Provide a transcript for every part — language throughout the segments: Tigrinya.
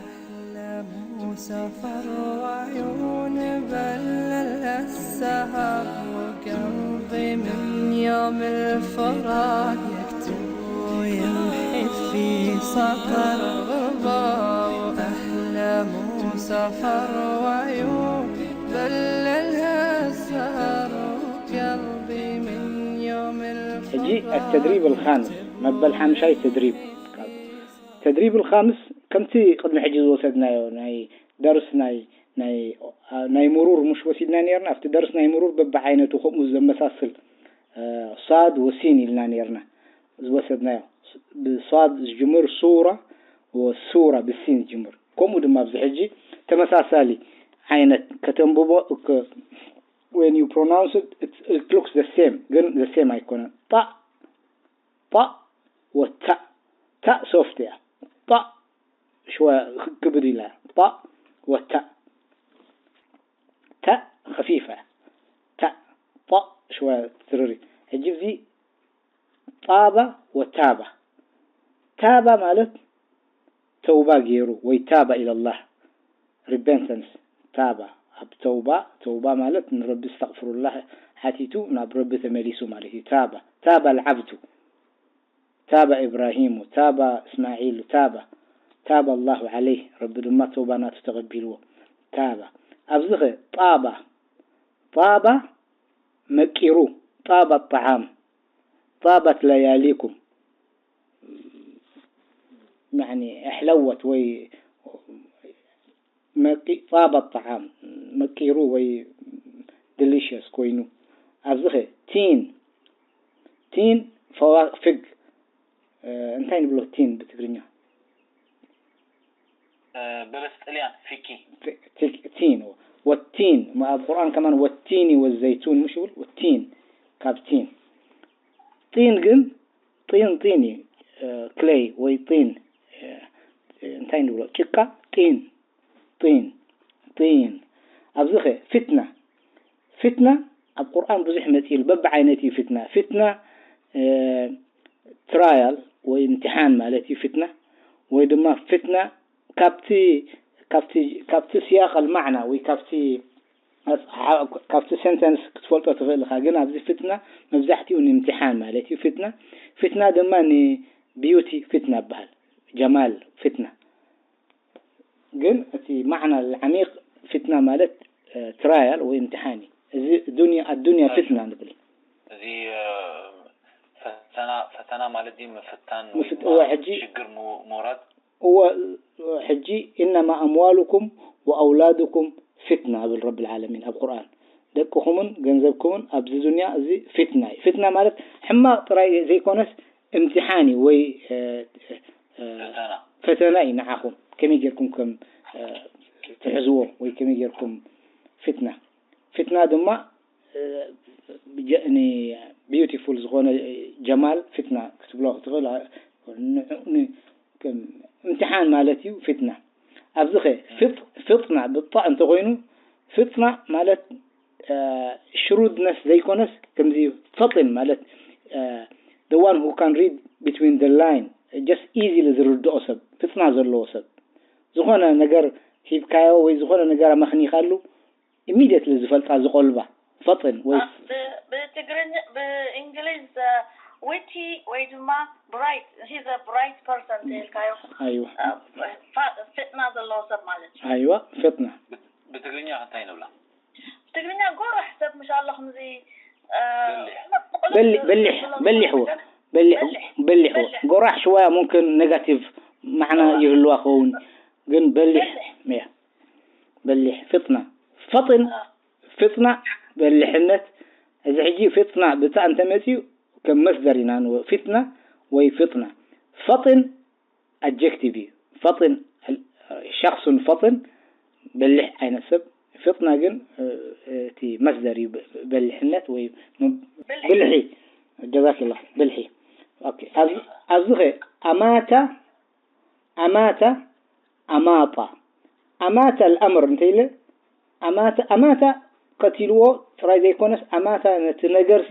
أحلام سفر وعيون بلل السهر، وقلبي من يوم الفراق يكتب ويمحي في سطر. أحلام سفر وعيون بلل السهر، وقلبي من يوم الفراق ሕጂ التدريب الخامس መበል ሓምሻይ ተድሪብ። ተድሪብ الخامس ከምቲ ቅድሚ ሕጂ ዝወሰድናዮ ናይ ደርስ ናይ ናይ ናይ ምሩር ምሽ ወሲድና ነርና። ኣብቲ ደርስ ናይ ምሩር በብዓይነቱ ከምኡ ዘመሳስል ሳድ ወሲን ኢልና ነርና ዝወሰድናዮ። ብሳድ ዝጅምር ሱራ ወሱራ ብሲን ዝጅምር። ከምኡ ድማ ኣብዚ ሕጂ ተመሳሳሊ ዓይነት ከተንብቦ when you pronounce it, it looks the same ግን the same ኣይኮነን። ጣ ጣ ወታእ። ታእ ሶፍት እያ። ጣ ሽወ ክብድ ኢላ። ጣ ወታእ። ታእ ከፊፈ። ታእ ጣ ሽወ ትርሪ። ሕጂ እዚ ጣባ ወታባ። ታባ ማለት ተውባ ገይሩ ወይ ታባ ኢለላህ repentance ታባ ኣብ ተውባ። ተውባ ማለት ንረቢ እስተቕፍሩላህ ሓቲቱ ናብ ረቢ ተመሊሱ ማለት እዩ። ታባ ታባ العبد ታባ ኢብራሂሙ ታባ እስማዒሉ ታባ ታባ الله عليه ረቢ ድማ ተውባ ናቱ ተቐቢልዎ። ታባ ኣብዚ ኸ ጣባ ጣባ መቂሩ ጣባ الطعام طابت لياليكم يعني احلوت ወይ መቂ ጣባ الطعام መቂሩ ወይ delicious ኮይኑ። ኣብዚ ኸ ቲን ቲን ፈዋ ፍግ እንታይ ንብሎ ቲን ብትግርኛ? በለስ ጥልያን ፊኪ ቲን ወቲን ኣብ ቁርኣን ከማን ወቲኒ ወዘይቱን ምሽ ይብል ወቲን ካብ ቲን ጢን ግን ጢን ጢን እዩ። ክሌይ ወይ ጢን እንታይ ንብሎ ጭቃ ጢን ጢን ጢን። ኣብዚ ኸ ፊትና ፊትና ኣብ ቁርኣን ብዙሕ መፂሉ በብዓይነት እዩ ፊትና ፊትና ትራያል ወይ እምትሓን ማለት እዩ ፊትና ወይ ድማ ፊትና ካብቲ ካብቲ ካብቲ ስያቅ ኣልማዕና ወይ ካብቲ ካብቲ ሴንተንስ ክትፈልጦ ትኽእል ኢኻ ግን ኣብዚ ፍትና መብዛሕትኡ ንምትሓን ማለት እዩ ፍትና ፍትና ድማ ንቢዩቲ ፍትና ይበሃል ጀማል ፍትና ግን እቲ ማዕና ዓሚቕ ፍትና ማለት ትራያል ወይ እምትሓን እዩ እዚ ዱንያ ኣዱንያ ፍትና ንብል እዚ ፈተና ፈተና ማለት እዩ ምፍታን ምፍት- እወ፣ ሕጂ- ሽግር ምውራድ እወ ሕጂ إنما أموالكم وأولادكم فتنة ይብል ረቢ العالمين ኣብ ቁርኣን ደቅኹምን ገንዘብኩምን ኣብዚ ዱንያ እዚ ፊትና እዩ ፊትና ማለት ሕማቕ ጥራይ ዘይኮነስ እምትሓን እዩ ወይ እ፣ እ፣ ፈተና ፈተና እዩ ንዓኹም ከመይ ጌርኩም ከም እ፣ ትሕዝዎ ወይ ከመይ ጌርኩም ፊትና ፊትና ድማ ቢዩቲፉል ዝኾነ ጀማል ፊትና ክትብሎ ክትኽእል እምትሓን ማለት እዩ ፍትና ኣብዚ ኸ ፍጥና ብጣ እንተኾይኑ ፍጥና ማለት ሽሩድነስ ዘይኮነስ ከምዚ ፈጥን ማለት the one who can read between the line just easily ዝርድኦ ሰብ ፍጥና ዘለዎ ሰብ ዝኾነ ነገር ሂብካዮ ወይ ዝኾነ ነገር ኣመኽኒኻሉ ኢሚድየትሊ ዝፈልጣ ዝቆልባ ፈጥን ወይ ብትግርኛ ብእንግሊዝ ዊቲ ወይ ድማ ብራይት ሂዘ ብራይት ፐርሰን ተልካዮ ኣይዋ ፍጥና ዘለዎ ሰብ ማለት እዩ ኣይዋ ፈጥና ብትግርኛ እንታይ ንብላ ትግርኛ ጎራሕ ሰብ ምሽ ኣሎ ከምዚ በሊሕ በሊሕ በሊሕ በሊሕ በሊሕ ጎራሕ ሽዋያ ሙምክን ኔጋቲቭ ማዕና ይህልዋ ክኸውን ግን በሊሕ እያ በሊሕ ፍጥና ፈጥን ፍጥና በልሕነት እዚ ሕጂ ፍጥና ብታ እንተመፅዩ ከም መስደር ኢና ንወ ፊትና ወይ ፍጥና ፈጥን ኣጀክቲቭ እዩ ፈጥን ሸክሱን ፈጥን በልሕ ዓይነት ሰብ ፍጥና ግን እቲ መስደር እዩ በልሕነት ወይ ብልሒ ጀዛክላ ብልሒ ኣብዚ ኸ ኣማታ ኣማታ ኣማጣ ኣማታ الأمر እንተ ኢለ ኣማታ ኣማታ ቀቲልዎ ጥራይ ዘይኮነስ ኣማታ ነቲ ነገርሲ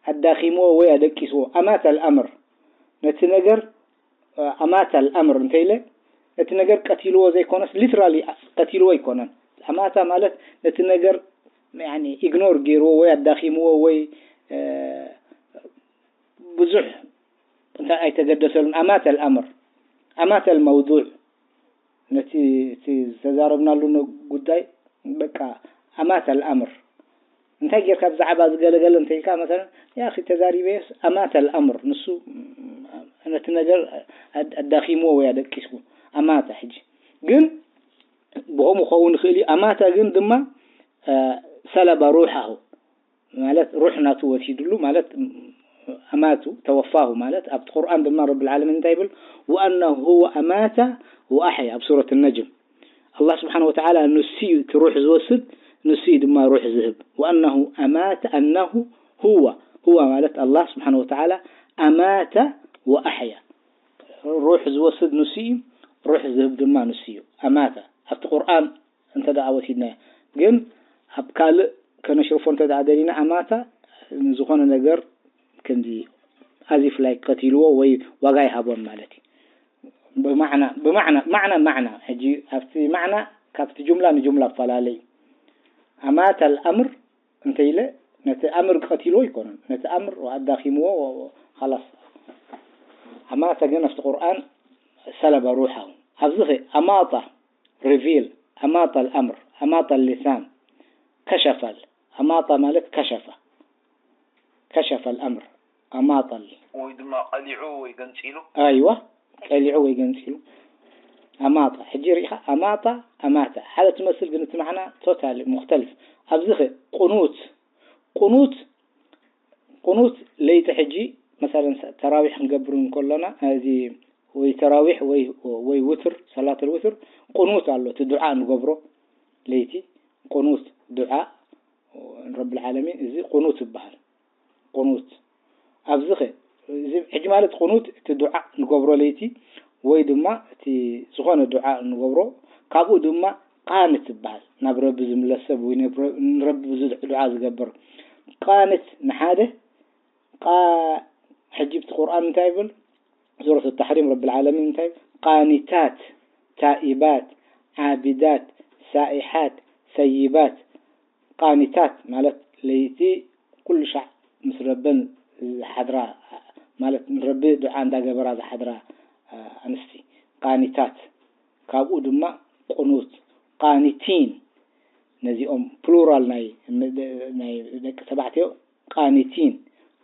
ኣዳኺምዎ ወይ ኣደቂስዎ ኣማታ الأمر ነቲ ነገር ኣማታ الأمر እንተ ኢለ ነቲ ነገር ቀቲልዎ ዘይኮነስ፣ ሊትራሊ ቀቲልዎ ኣይኮነን። ኣማታ ማለት ነቲ ነገር ኢግኖር ገይርዎ ወይ ኣዳኺምዎ ወይ ብዙሕ እንታይ ኣይተገደሰሉን። ኣማተ ኣልኣምር፣ ኣማተ ኣልመውዱዕ፣ ነቲ እቲ ዝተዛረብናሉ ጉዳይ በቃ ኣማተ ኣልኣምር። እንታይ ጌርካ ብዛዕባ ዝገለገለ እንተኢልካ፣ መሰለን ያኺ ተዛሪበየስ ኣማተ ኣልኣምር፣ ንሱ ነቲ ነገር ኣዳኺምዎ ወይ ኣደቂስዎ፣ ኣማተ። ሕጂ ግን ብኸምኡ ክኸውን ይኽእል እዩ። ኣማተ ግን ድማ ሰለበ ሩሓሁ ማለት ሩሕ ናቱ ወሲድሉ ማለት ኣማቱ፣ ተወፋሁ ማለት። ኣብቲ ቁርኣን ድማ ረብል ዓለሚን እንታይ ይብል? ወኣነሁ ሁወ ኣማተ ወኣሕያ ኣብ ሱረት ነጅም። ኣላህ ስብሓን ወተዓላ ንሱ እዩ እቲ ሩሕ ዝወስድ፣ ንሱ እዩ ድማ ሩሕ ዝህብ። ወኣነሁ ኣማተ፣ ኣነሁ ሁወ፣ ሁወ ማለት ኣላህ ስብሓን ወተዓላ ኣማተ ወኣሕያ፣ ሩሕ ዝወስድ ንሱ እዩ፣ ሩሕ ዝህብ ድማ ንሱ እዩ። ኣማተ ኣብቲ ቁርኣን እንተ ደኣ ወሲድናዮ። ግን ኣብ ካልእ ከነሽርፎ እንተ ደኣ ደሊና ኣማታ ዝኾነ ነገር ከምዚ ኣዚፍ ላይክ ቀቲልዎ ወይ ዋጋ ይሃቦም ማለት እዩ። ብማዕና ብማዕና ማዕና ማዕና ሕጂ ኣብቲ ማዕና ካብቲ ጁምላ ንጁምላ ኣፈላለይ። ኣማተ ኣልኣምር እንተ ኢለ ነቲ ኣምር ቀቲልዎ ኣይኮነን፣ ነቲ ኣምር ኣዳኺምዎ ኸላስ። ኣማተ ግን ኣብቲ ቁርኣን ሰለበ ሩሓሁ። ኣብዚ ኸ ኣማጣ ሪቪል፣ ኣማጣ ኣልኣምር፣ ኣማጣ ሊሳን፣ ከሸፈል። ኣማጣ ማለት ከሸፈ፣ ከሸፈ ኣልኣምር። ኣማጣ ል- ወይ ድማ ቀሊዑ ወይ ገንፂሉ። ኣይዋ፣ ቀሊዑ ወይ ገንፂሉ። ኣማጣ ሕጂ ርኢኻ፣ ኣማጣ ኣማተ ሓደ ትመስል፣ ግን እቲ ማዕና ቶታሊ ሙክተልፍ። ኣብዚ ኸ ቁኑት፣ ቁኑት ቁኑት ለይቲ ሕጂ መሰለን ተራዊሕ ክንገብር እንከሎና፣ እዚ ወይ ተራዊሕ ወይ ወይ ውትር፣ ሰላት ውትር፣ ቁኑት ኣሎ፣ እቲ ዱዓ እንገብሮ ለይቲ። ቁኑት ዱዓ ንረብል ዓለሚን፣ እዚ ቁኑት ይበሃል። ቁኑት ኣብዚ ኸ እዚ ሕጂ ማለት ቁኑት እቲ ዱዓ ንገብሮ ለይቲ ወይ ድማ እቲ ዝኾነ ዱዓ ንገብሮ፣ ካብኡ ድማ ቃንት ይበሃል። ናብ ረቢ ዝምለስ ሰብ ወይ ንረቢ ብዙሕ ዱዓ ዝገብር። ቃንት ንሓደ ቃ ሕጂ ብቲ ቁርኣን እንታይ ይብል? ሱረት ታሕሪም ረብል ዓለሚን እንታይ ይብል? ቃኒታት፣ ታኢባት፣ ዓቢዳት፣ ሳኢሓት፣ ሰይባት። ቃኒታት ማለት ለይቲ ኩሉ ሻዕ ምስ ረበን ዝሓድራ፣ ማለት ንረቢ ዱዓ እንዳገበራ ዝሓድራ ኣንስቲ ቃኒታት። ካብኡ ድማ ቁኑት፣ ቃኒቲን። ነዚኦም ፕሉራል ናይ ናይ ደቂ ተባዕትዮ ቃኒቲን፣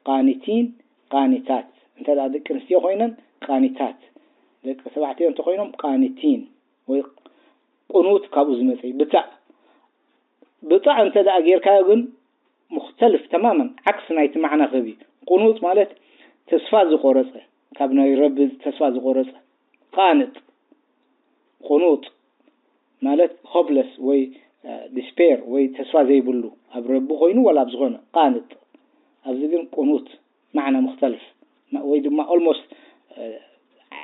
ቃኒቲን፣ ቃኒታት። እንተ ደቂ ኣንስትዮ ኮይነን ቃኒታት፣ ደቂ ተባዕትዮ እንተኮይኖም ቃኒቲን ወይ ቁኑት ካብኡ ዝመፀ እዩ። ብጣዕ ብጣዕ እንተ ደኣ ጌርካዮ ግን ሙክተልፍ ተማመን ዓክስ ናይቲ ማዕና ክህብ እዩ። ቁኑጥ ማለት ተስፋ ዝቆረጸ፣ ካብ ናይ ረቢ ተስፋ ዝቆረጸ። ቃንጥ፣ ቁኑጥ ማለት ሆፕለስ ወይ ዲስፔር ወይ ተስፋ ዘይብሉ ኣብ ረቢ ኮይኑ ዋላ ኣብ ዝኾነ ቃንጥ። ኣብዚ ግን ቁኑት ማዕና ሙክተልፍ ወይ ድማ ኦልሞስት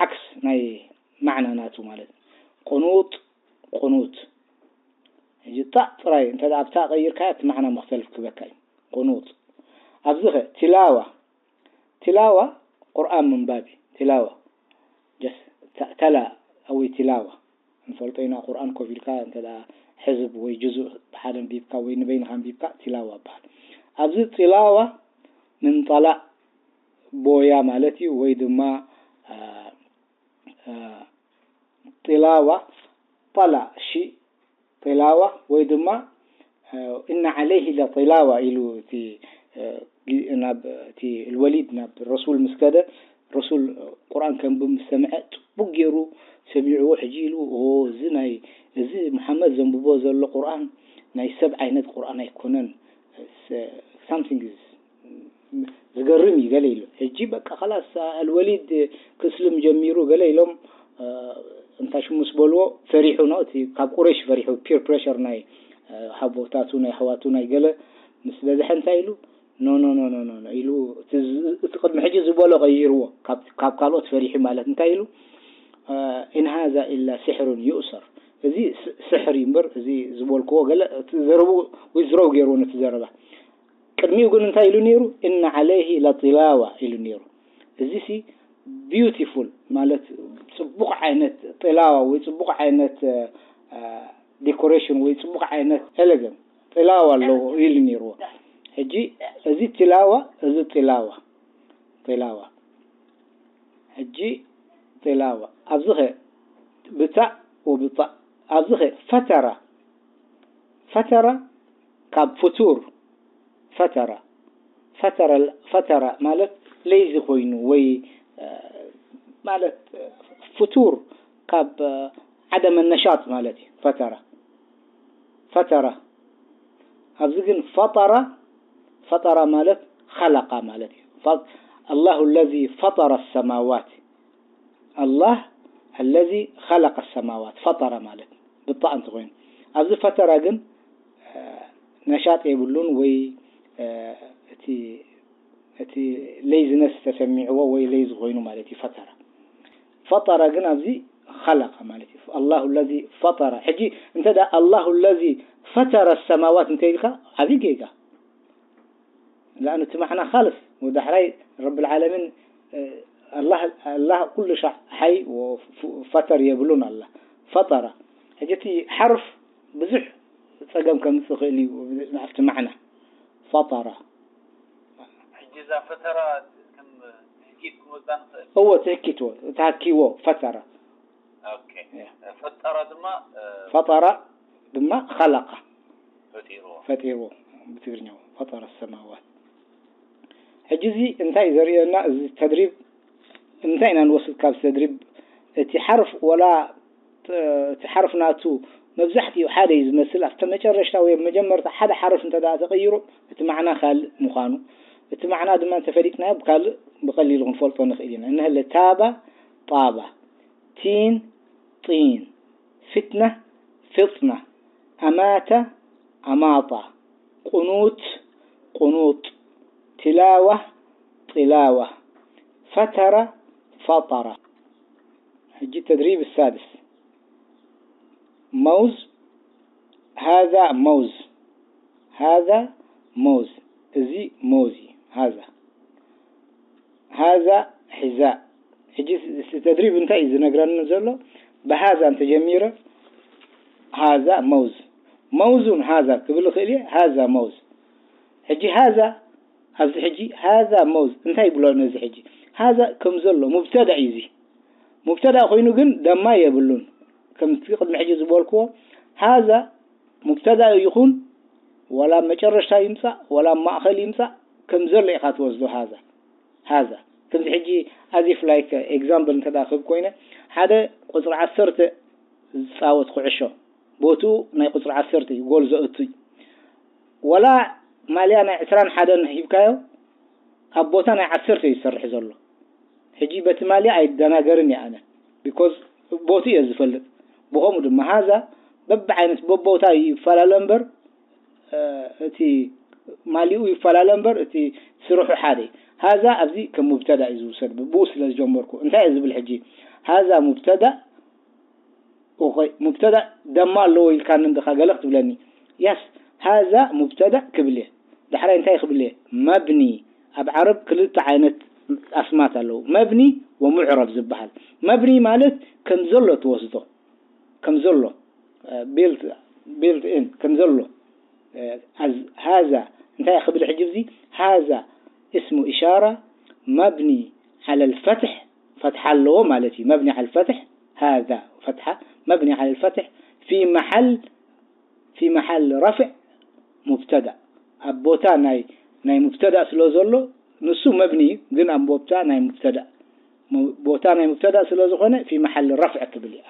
ዓክስ ናይ ማዕና ናቱ ማለት እዩ። ቁኑጥ ቁኑት ሕጂ ጣእ ጥራይ እንተ ኣብታ ቀይርካያ እቲ ማዕና ሙክተልፍ ክበካ እዩ። ቁኑጥ ኣብዚ ኸ ቲላዋ ቲላዋ ቁርኣን ምንባብ እዩ። ቲላዋ ጀስ ተላ ኣወይ ቲላዋ ንፈልጦ ኢና። ቁርኣን ኮፍ ኢልካ እንተ ሕዝብ ወይ ጅዙእ ብሓደ ኣንቢብካ ወይ ንበይንኻ ኣንቢብካ ቲላዋ ይበሃል። ኣብዚ ጢላዋ ምን ጠላእ ቦያ ማለት እዩ ወይ ድማ ጢላዋ ጠላ ሺ ጢላዋ ወይ ድማ እና ዓለይህ ለጢላዋ ኢሉ እቲ ናብ እቲ ልወሊድ ናብ ረሱል ምስ ከደ ረሱል ቁርኣን ከንብብ ምስ ሰምዐ ፅቡቅ ገይሩ ሰሚዕዎ ሕጂ ኢሉ እዚ ናይ እዚ ሙሓመድ ዘንብቦ ዘሎ ቁርኣን ናይ ሰብ ዓይነት ቁርኣን ኣይኮነን something ዝገርም እዩ ገለ ኢሉ። ሕጂ በቃ ኸላስ ኣልወሊድ ክስልም ጀሚሩ ገለ ኢሎም እንታይ ሽሙ ምስ በልዎ ፈሪሑ ነው እቲ ካብ ቁረሽ ፈሪሑ peer pressure ናይ ሓቦታቱ ናይ ኣሕዋቱ ናይ ገለ ምስ በዝሐ እንታይ ኢሉ no no no no no ኢሉ እቲ ቅድሚ ሕጂ ዝበሎ ቀይርዎ ካብ ካልኦት ፈሪሑ ማለት እንታይ ኢሉ إن هذا إلا سحر يؤثر እዚ ስሕር እዩ እምበር እዚ ዝበልክዎ ገለ ዘረቡ withdraw ገይርዎ ነቲ ዘረባ ቅድሚኡ ግን እንታይ ኢሉ ነይሩ إن عليه لطلاوة ኢሉ ነይሩ እዚ ሲ beautiful ማለት ጽቡቕ ዓይነት ጥላዋ ወይ ጽቡቕ ዓይነት decoration ወይ ጽቡቕ ዓይነት elegant ጥላዋ ኣለዎ ኢሉ ነይርዎ። ሕጂ እዚ ትላዋ፣ እዚ ጥላዋ፣ ጥላዋ። ሕጂ ጥላዋ ኣብዚ ኸ ብታእ ወብጣእ፣ ኣብዚ ኸ ፈተራ፣ ፈተራ ካብ ፍቱር፣ ፈተራ፣ ፈተራ፣ ፈተራ ማለት ለይዚ ኮይኑ ወይ ማለት ፍቱር ካብ ዓደመ ነሻጥ ማለት እዩ። ፈተራ፣ ፈተራ። ኣብዚ ግን ፈጠራ፣ ፈጠራ ማለት ኸለቃ ማለት እዩ። ፈ-፣ الله الذي فطر السماوات، الله الذي خلق السماوات ፈጠረ ማለት ብጣእ እንተኾይኑ፣ ኣብዚ ፈተረ ግን ነሻጥ የብሉን ወይ እቲ እቲ laziness ተሰሚዕዎ ወይ lazy ኮይኑ ማለት እዩ። ፈተረ ፈጠረ ግን ኣብዚ خلق ማለት እዩ። الله الذي فطر። ሕጂ እንተ ደኣ الله الذي فطر السماوات እንተ ኢልካ ዓብዪ ጌጋ። لأن እቲ ማዕና ካልስ ወዳሕራይ ረብል ዓለሚን ኣላህ ኣላህ ኩሉ ሻዕ ሓይ ፈተር የብሉን ኣላ ፈጠረ። ሕጂ እቲ ሓርፍ ብዙሕ ጸገም ከምጽእ ይኽእል እዩ ኣብቲ ማዕና ፈጠረ። ሕጂ እዛ ፈተራ ከም ትህኪት ክንወስዳ ንኽእል። እዎ ትህኪትዎ ተሃኪዎ ፈተረ። ፈጠረ ድማ ፈጠረ ድማ خلق ፈጢርዎ ፈጢርዎ ብትግርኛው ፈጠረ السماوات። ሕጂ እዚ እንታይ እዩ ዘርእየና? እዚ ተድሪብ እንታይ ኢና ንወስድ ካብ ተድሪብ? እቲ ሓርፍ ወላ እቲ ሓርፍ ናቱ መብዛሕትኡ ሓደ እዩ ዝመስል። ኣብቲ መጨረሽታ ወይ መጀመርታ ሓደ ሓርፍ እንተ ደኣ ተቐይሩ እቲ ማዕና ካልእ ምዃኑ፣ እቲ ማዕና ድማ እንተፈሊጥናዮ ብካልእ ብቐሊሉ ክንፈልጦ ንኽእል ኢና። እንሀለ ታባ ጣባ፣ ቲን ጢን፣ ፊትና ፍጥና፣ ኣማታ ኣማጣ፣ ቁኑት ቁኑጥ፣ ቲላዋ ጢላዋ፣ ፈተራ ፈጠራ። ሕጂ ተድሪብ ሳድስ መውዝ ሃዛ መውዝ ሃዛ መውዝ እዚ መውዝ እዩ ሃዛ ሃዛ ሒዛ። ሕጂ ተድሪብ እንታይ እዩ ዝነግረኒ ዘሎ? ብሃዛ እንተጀሚረ ሃዛ መውዝ መውዙን ሃዛ ክብል እኽእል እየ። ሃዛ መውዝ ሕጂ ሃዛ ኣብዚ ሕጂ ሃዛ መውዝ እንታይ ይብሎ ነዚ ሕጂ ሃዛ ከም ዘሎ ሙብተዳ እዩ እዚ ሙብተዳ ኮይኑ ግን ደማ የብሉን ከምቲ ቅድሚ ሕጂ ዝበልክዎ ሃዛ ሙብተዳ ይኹን ወላ መጨረሽታ ይምፃእ ወላ ማእኸል ይምፃእ ከም ዘሎ ኢኻ ትወስዶ ሃዛ ሃዛ ከምዚ ሕጂ as if like example እንተ ክህብ ኮይነ ሓደ ቁፅሪ ዓሰርተ ዝፃወት ኩዕሾ ቦትኡ ናይ ቁፅሪ ዓሰርተ እዩ ጎል ዘእቱ እዩ ወላ ማልያ ናይ ዕስራን ሓደን ሂብካዮ ኣብ ቦታ ናይ ዓሰርተ እዩ ዝሰርሕ ዘሎ ሕጂ በቲ ማልያ ኣይደናገርን እየ ኣነ because ቦትኡ እየ ዝፈልጥ ብኸምኡ ድማ ሃዛ በብዓይነት በቦታ ይፈላለ እምበር እቲ ማሊኡ ይፈላለ እምበር እቲ ስርሑ ሓደ እዩ። ሃዛ ኣብዚ ከም ሙብተዳ እዩ ዝውሰድ ብኡ ስለ ዝጀመርኩ እንታይ እየ ዝብል ሕጂ ሃዛ ሙብተዳ ኦኸይ ሙብተዳ ደማ ኣለዎ ኢልካኒ እንድኻ ገለ ክትብለኒ ያስ ሃዛ ሙብተዳ ክብል እየ ዳሕራይ እንታይ ክብል እየ መብኒ ኣብ ዓረብ ክልተ ዓይነት ኣስማት ኣለዉ መብኒ ወሙዕረብ ዝበሃል መብኒ ማለት ከም ዘሎ ትወስዶ ከም ዘሎ built built in ከም ዘሎ ሃዛ እንታይ ክብል ሕጂ እዚ ሃዛ اسم إشارة مبني على الفتح ፈትሓ ኣለዎ ማለት እዩ مبني على الفتح هذا فتحة مبني على الفتح في محل في محل رفع مبتدأ ኣብ ቦታ ናይ ናይ مبتدأ ስለ ዘሎ ንሱ مبني እዩ ግን ኣብ ቦታ ናይ مبتدأ ቦታ ናይ مبتدأ ስለ ዝኾነ في محل رفع ክብል እዩ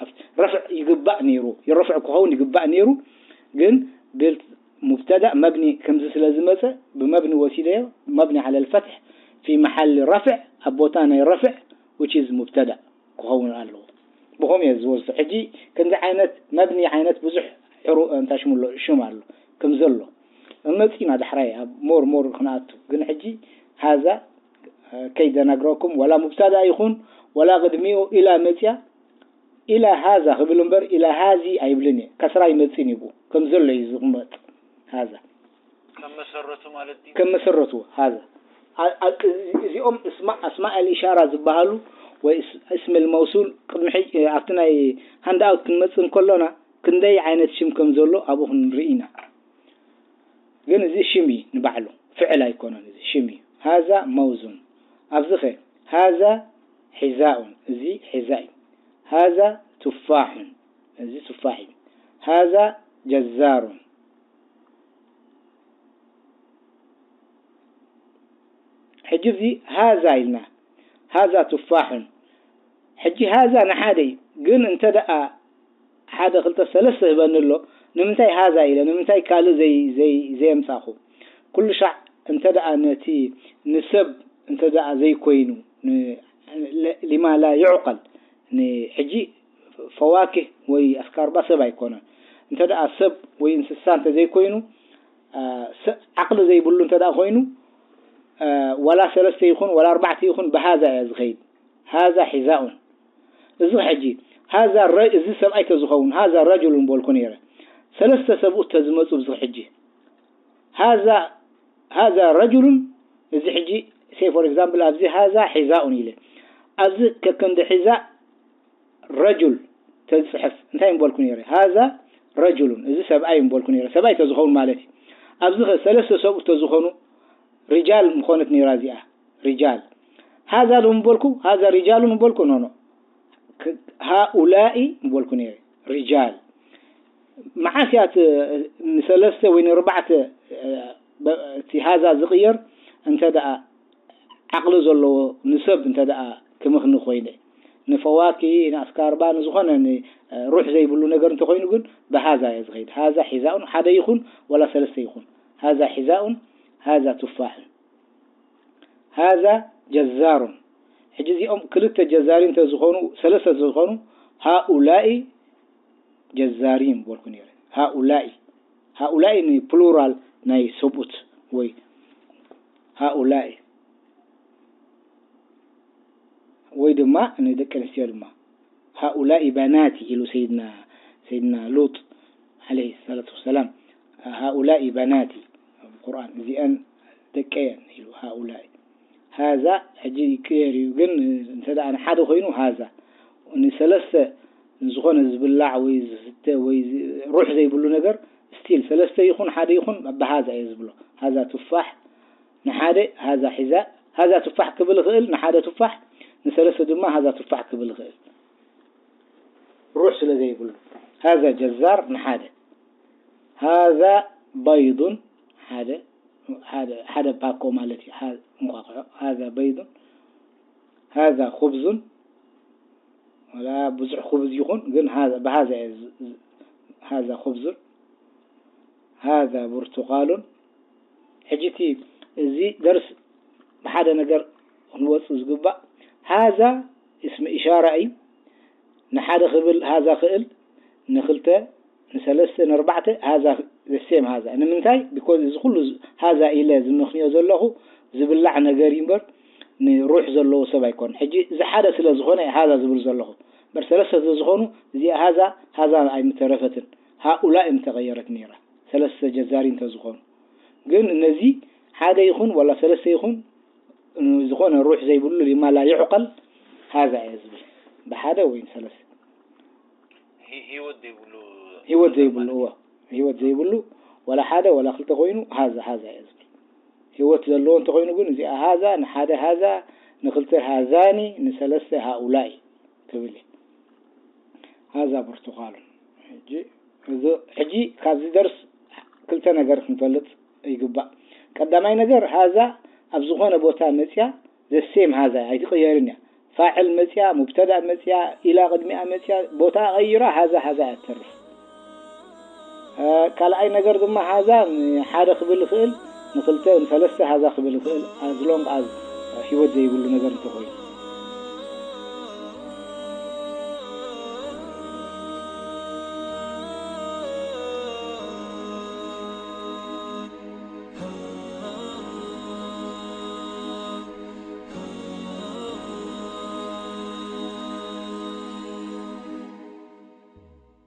رفع ይግባእ ነይሩ رفع ክኸውን ይግባእ ነይሩ ግን built مبتدأ مبني ከምዚ ስለ ዝመፀ ብ مبني ወሲደዮ مبني على الفتح في محل رفع ኣብ ቦታ ናይ رفع which is مبتدأ ክኸውን ኣለዎ ብኸምኡ እየ ዝወስዶ ሕጂ ከምዚ ዓይነት مبني ዓይነት ብዙሕ ሕሩ እንታይ ሽሙ ኣሎ ሽም ኣሎ ከም ዘሎ መፂና ዳሕራይ ኣብ more more ክንኣቱ ግን ሕጂ ሃዛ ከይደናግረኩም ወላ مبتدأ ይኹን ወላ ቅድሚኡ إلى መፅያ إلى ሃዛ ክብል እምበር إلى ሃዚ ኣይብልን እየ ከስራ ኣይመፅን እዩ ብኡ ከም ዘሎ እዩ ዝቕመጥ ሃዛ ከም መሰረቱ ማለት ድዩ ከም መሰረቱ ሃዛ እዚኦም اسماء الإشارة ዝበሃሉ ወይ እስ- እስም الموصول ቅድሚ ሕጂ ኣብቲ ናይ ሃንድ ኣውት ክንመጽእ እንከሎና ክንደይ ዓይነት ሽም ከም ዘሎ ኣብኡ ክንርኢ ኢና። ግን እዚ ሽም እዩ ንባዕሉ፣ ፍዕል ኣይኮነን፣ እዚ ሽም እዩ። هذا موز። ኣብዚኸ هذا حذاء፣ እዚ ሒዛ እዩ። هذا تفاح፣ እዚ ቱፋሕ እዩ። هذا جزار። ሕጂ እዚ هذا ኢልና هذا تفاح። ሕጂ هذا ንሓደ እዩ፣ ግን እንተ ደኣ ሓደ ክልተ ሰለስተ ህበኒ ኣሎ፣ ንምንታይ هذا ኢለ፣ ንምንታይ ካልእ ዘይ ዘይ ዘየምጻኹ? ኩሉ ሻዕ እንተ ደኣ ነቲ ንሰብ እንተ ደኣ ዘይኮይኑ ን- ለ- لما لا يعقل ንሕጂ ፈዋኪህ ወይ ኣስካርባ ሰብ ኣይኮነን። እንተ ደኣ ሰብ ወይ እንስሳ እንተ ዘይኮይኑ ዓቕሊ ዘይብሉ እንተ ደኣ ኮይኑ ዋላ ሰለስተ ይኹን ዋላ ኣርባዕተ ይኹን ብሃዛ እያ ዝኸይድ። ሃዛ ሒዛኡን እዚ ሕጂ ሃዛ እዚ ሰብኣይ ተዝኸውን ሃዛ ረጅሉን በልኩ ነይረ። ሰለስተ ሰብኡት ተዝመፁ እዚ ሕጂ ሃዛ ሃዛ ረጅሉን እዚ ሕጂ say for example ኣብዚ ሃዛ ሒዛኡን ኢለ ኣብዚ ከከንዲ ሒዛ ረጁል ተዝፅሕፍ እንታይ ምበልኩ ነይረ? ሃዛ ረጁሉን እዚ ሰብኣይ ምበልኩ ነይረ። ሰብኣይ ተዝኸውን ማለት እዩ። ኣብዚ ኸ ሰለስተ ሰብኡት ተዝኾኑ ሪጃል ምኾነት ነይራ እዚኣ ሪጃል። ሃዛ ዶ ምበልኩ? ሃዛ ሪጃሉን ምበልኩ? ኖ ኖ ሃኡላኢ ምበልኩ ነይረ ሪጃል። መዓስ እያ ንሰለስተ ወይ ንርባዕተ እቲ ሃዛ ዝቕየር እንተ ደኣ ዓቕሊ ዘለዎ ንሰብ እንተ ደኣ ክምኽኒ ኮይነ ንፈዋኪ ንኣስካርባ ንዝኾነ ሩሕ ዘይብሉ ነገር እንተኮይኑ ግን ብሃዛ እየ ዝኸይድ። ሃዛ ሒዛኡን ሓደ ይኹን ወላ ሰለስተ ይኹን ሃዛ ሒዛኡን ሃዛ ቱፋሕን ሃዛ ጀዛሩን። ሕጂ እዚኦም ክልተ ጀዛሪ እንተዝኾኑ ሰለስተ እንተዝኾኑ ሃኡላኢ ጀዛሪን በልኩ ነይረ። ሃኡላኢ ሃኡላኢ ንፕሉራል ናይ ሰብኡት ወይ ሃኡላኢ ወይ ድማ ንደቂ ኣንስትዮ ድማ ሃኡላኢ በናቲ ኢሉ ሰይድና ሰይድና ሉጥ ዓለይሂ ሰላቱ ወሰላም ሃኡላኢ በናቲ ኣብ ቁርኣን እዚአን ደቀየን ኢሉ ሃኡላኢ ሃዛ ሕጂ ይቀየር እዩ ግን እንተ ደኣ ንሓደ ኮይኑ ሃዛ ንሰለስተ ዝኾነ ዝብላዕ ወይ ዝስተ ወይ ሩሕ ዘይብሉ ነገር ስቲል ሰለስተ ይኹን ሓደ ይኹን ብሃዛ እየ ዝብሎ። ሃዛ ቱፋሕ ንሓደ ሃዛ ሒዛ ሃዛ ቱፋሕ ክብል ይኽእል ንሓደ ቱፋሕ ንሰለስተ ድማ ሃዛ ቱፋሕ ክብል ይኽእል ሩሕ ስለ ዘይብሉ ሃዛ ጀዛር ንሓደ ሃዛ በይዱን ሓደ ሓደ ሓደ ፓኮ ማለት እዩ። እንቋቑሖ ሃዛ በይዱን ሃዛ ኹብዙን ወላ ብዙሕ ኹብዝ ይኹን ግን ብሃዛ እየ ሃዛ ኹብዙን ሃዛ ብርቱቃሉን። ሕጂ እቲ እዚ ደርስ ብሓደ ነገር ክንወፅ ዝግባእ ሃዛ እስሚ ኢሻራ እዩ። ንሓደ ክብል ሃዛ ክእል ንክልተ ንሰለስተ ንኣርባዕተ ሃዛ ዘሴም ሃዛ ንምንታይ ቢኮዝ እዚ ኩሉ ሃዛ ኢለ ዝምኽንዮ ዘለኹ ዝብላዕ ነገር እዩ እምበር ንሩሕ ዘለዎ ሰብ ኣይኮን። ሕጂ እዚ ሓደ ስለ ዝኾነ ሃዛ ዝብል ዘለኹ እምበር ሰለስተ ስለዝኾኑ እዚኣ ሃዛ ሃዛ ኣይምተረፈትን ሃኡላ እምተቐየረት ነይራ። ሰለስተ ጀዛሪ እንተዝኾኑ ግን እነዚ ሓደ ይኹን ዋላ ሰለስተ ይኹን ዝኾነ ሩሕ ዘይብሉ ሊማ ላ ይዕቀል ሃዛ እየ ዝብል ብሓደ ወይ ሰለስተ ህይወት ዘይብሉ ህይወት ዘይብሉ እወ ህይወት ዘይብሉ ዋላ ሓደ ዋላ ክልተ ኮይኑ ሃዛ ሃዛ እየ ዝብል። ህይወት ዘለዎ እንተኮይኑ ግን እዚኣ ሃዛ ንሓደ ሃዛ ንክልተ ሃዛኒ ንሰለስተ ሃኡላኢ ትብል እየ። ሃዛ ብርቱካሉን ሕጂ እዚ ሕጂ ካብዚ ደርስ ክልተ ነገር ክንፈልጥ ይግባእ። ቀዳማይ ነገር ሃዛ ኣብ ዝኾነ ቦታ መፅያ ዘሴም ሃዛ እያ ኣይትቕየርን እያ። ፋዕል መፅያ፣ ሙብተዳእ መፅያ፣ ኢላ ቅድሚኣ መፅያ፣ ቦታኣ ቐይራ ሃዛ ሃዛ እያ ትተርፍ። ካልኣይ ነገር ድማ ሃዛ ንሓደ ክብል ይኽእል፣ ንኽልተ፣ ንሰለስተ ሃዛ ክብል ይኽእል፣ ኣዝሎንግ ኣዝ ሂወት ዘይብሉ ነገር እንተኾይኑ።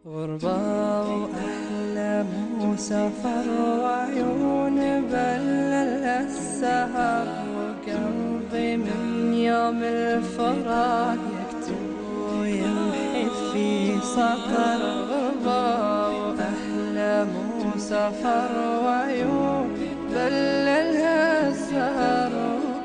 غربة وأحلام وسفر وعيون بلل السهر وقلب من يوم الفراق يكتب ويمحي في سطر غربة وأحلام وسفر وعيون بللها السهر.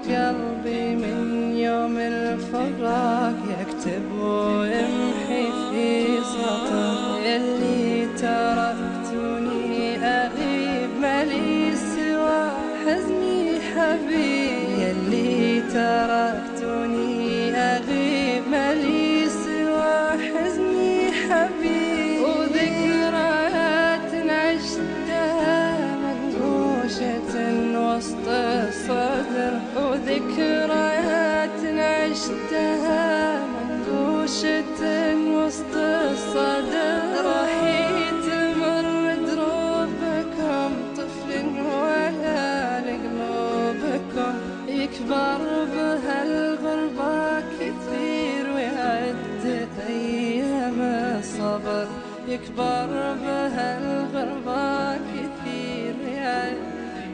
وقلبي من يوم الفراق يكتب ويمحي في سطر. يلي تركتني أغيب مالي سوى حزني حبيب، يلي تركتني أغيب مالي سوى حزني حبيب. وذكريات عشتها منقوشة وسط الصدر، وذكريات عشتها منقوشة وسط الصدر. راح يتمر دروبكم طفل ولا لقلوبكم، يكبر بهالغربة كثير ويعد أيام الصبر، يكبر بهالغربة كثير ويعد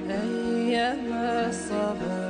أيام الصبر.